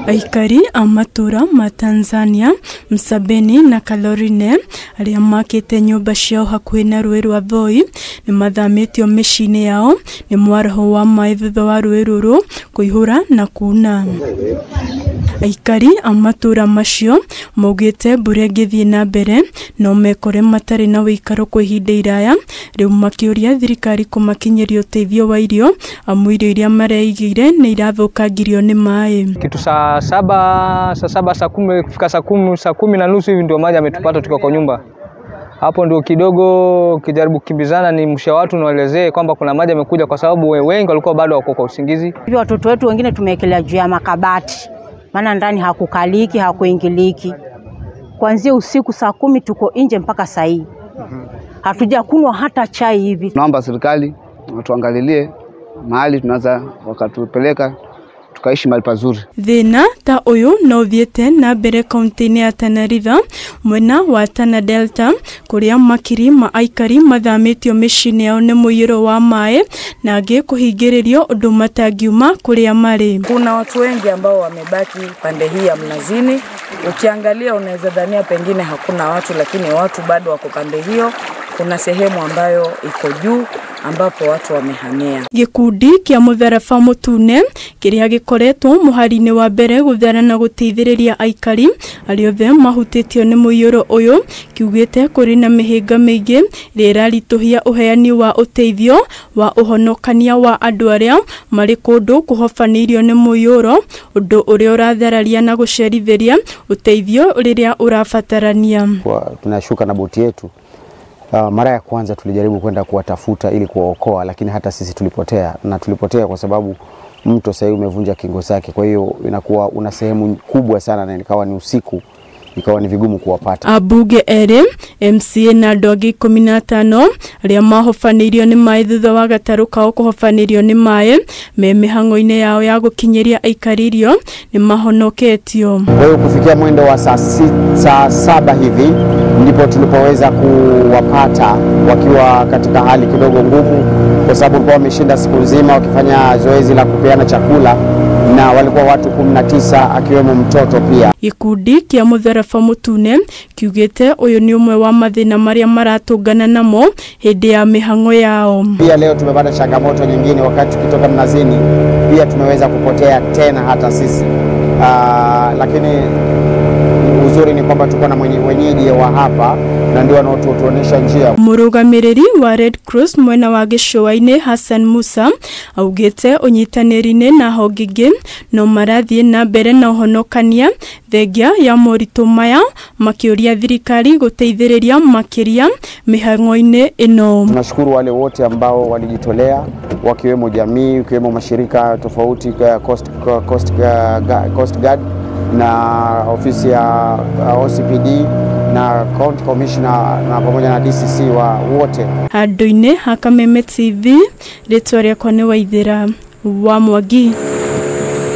Aikari a matura ma Tanzania Msabeni na Kalorine aria makite nyumba ciao hakuhi na rũĩ rwa Voi nĩ mathamĩtio mĩciĩ-inĩ yao nĩ mwaraho wa maĩ thutha wa rũĩ rũrũ kũihũra na kuna. Aikari a matura macio maugĩte mbura ĩngĩthiĩ na mbere no mekore matarĩ na ũikaro kwa ihinda iraya, rĩu makĩũria thirikari kũmakinyĩria ũteithio wa irio amu irio iria mareigĩire nĩ irathũkangirio nĩ maĩ. Kitu saa saba, saa kumi, kufika saa kumi na nusu hivi ndio maji ametupata tukiwa kwa nyumba. Hapo ndio kidogo kijaribu kukimbizana ni msha watu naelezee kwamba kuna maji yamekuja, kwa sababu wengi walikuwa bado wako kwa usingizi. Hivi watoto wetu wengine tumeekelea juu ya makabati, maana ndani hakukaliki, hakuingiliki. Kuanzia usiku saa 10 tuko nje mpaka saa hii. Hatujakunywa hata chai hivi. Naomba serikali watuangalilie mahali tunaweza wakatupeleka tukaishi mahali pazuri. Thina ta uyu no uthiite na mbere kaunti-inĩ ya Tana River mwena wa Tana Delta kuria makiri ma aikari mathamĩtio mĩciĩ-inĩ yao nĩ mũiyũro wa maĩ na angĩ kũhingĩrĩrio ũndũ matangiuma kuria marĩ. Kuna watu wengi ambao wamebaki pande hii ya Mnazini. Ukiangalia unaweza dhania pengine hakuna watu, lakini watu bado wako pande hiyo. Kuna sehemu ambayo iko juu ambapo watu wamehamia. Gikundi kia Mũtharaba Mũtune kĩrĩa gĩkoretwo mũhari-inĩ wa mbere gũthara na gũteithĩrĩria aikari arĩa othe mahutĩtio nĩ mũiyũro ũyũ kiugĩte kũrĩ na mĩhĩnga mĩingĩ ĩrĩa ĩraritũhia ũheani wa ũteithio wa ũhonokania wa andũ arĩa marĩ kũndũ kũhobanĩirio nĩ mũiyũro, ũndũ ũrĩa ũrathararia na gũcerithĩria ũteithio rĩrĩa ũrabatarania. Tunashuka na boti yetu. Mara ya kwanza tulijaribu kwenda kuwatafuta ili kuwaokoa, lakini hata sisi tulipotea, na tulipotea kwa sababu mto sasa umevunja kingo zake. Kwa hiyo inakuwa una sehemu kubwa sana na ikawa ni usiku, ikawa ni vigumu kuwapata. Abuge ere MCA na andũ angĩ 15 arĩa mahobanĩirio nĩ maĩ thutha wa gatarũ kao kũhobanĩrio nĩ maĩ me mĩhang'o-inĩ yao ya gũkinyĩria aikari irio nĩ mahonoketio. Kwa hiyo kufikia mwendo wa saa 7 hivi ndipo tulipoweza kuwapata wakiwa katika hali kidogo ngumu, kwa sababu walikuwa wameshinda siku nzima wakifanya zoezi la kupeana chakula na walikuwa watu 19 akiwemo mtoto pia. Gikundi kia Mũtharaba Mũtune kiugĩte ũyũ nĩ ũmwe wa mathĩna marĩa maratũngana namo hĩndĩ ya mĩhang'o yao. Pia leo tumepata changamoto nyingine wakati tukitoka Mnazini, pia tumeweza kupotea tena hata sisi. Lakini uzuri ni kwamba tuko na wenyeji wa hapa na ndio wanaotuonesha njia. Mũrũgamĩrĩri wa Red Cross mwena wa gĩcũa-inĩ Hassan Musa augĩte ũnyitanĩri-inĩ na honge ingĩ no marathiĩ na mbere na ũhonokania thengia ya moritũ maya, makĩũria thirikari gũteithĩrĩria makĩria mĩhang'o-inĩ ĩno. Tunashukuru wale wote ambao walijitolea, wakiwemo jamii, wakiwemo mashirika tofauti, Coast Guard na ofisi ya OCPD na County Commissioner na pamoja na DCC wa wote. Handũ-inĩ ha Kameme TV, rĩtwa rĩakwa nĩ Waithĩra wa Mwangi.